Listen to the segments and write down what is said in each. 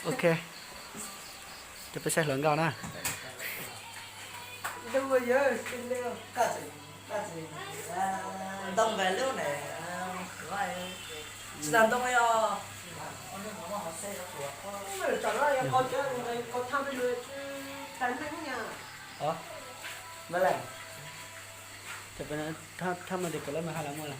Ok, ces peb saib hluas nkauj na. Thaj mas tias kawm lab mas haj lab muaj lawm.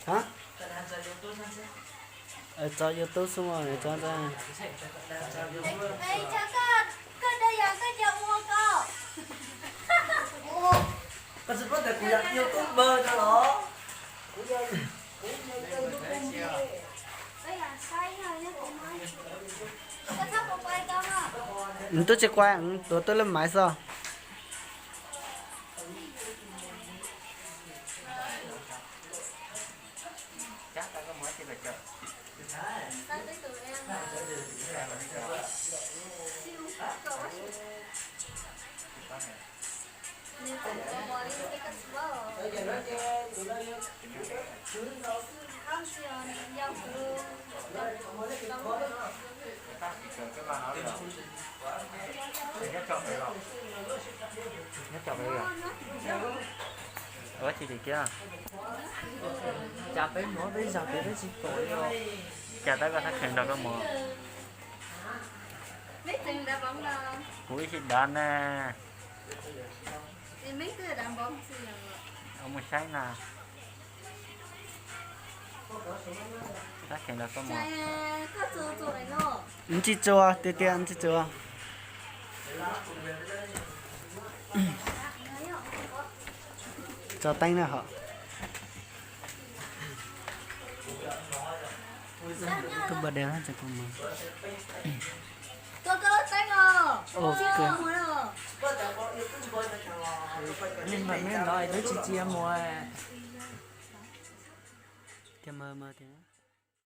Hab, tso YouTube xwb mas tso ntag. Nws twb tsis qua, tuav twb lub maiv xwb. Nyob tso pem, nyob tso pem. Ua tsis tim kiag. Cas peb muab peb zog pem peb tsis pom li. Cas tab koj thab kheev nrog koj mus. Kuv ib sij dav na. Mus saib na. Thab kheev nrog koj mus. Ntsis tsuas tiag tiag, ntsis tsuas. Tso teeb na hos. Koj npau dej ces kuv mus. Ok. Nim mam me no twb tsis txia mus. Ces mas mas tias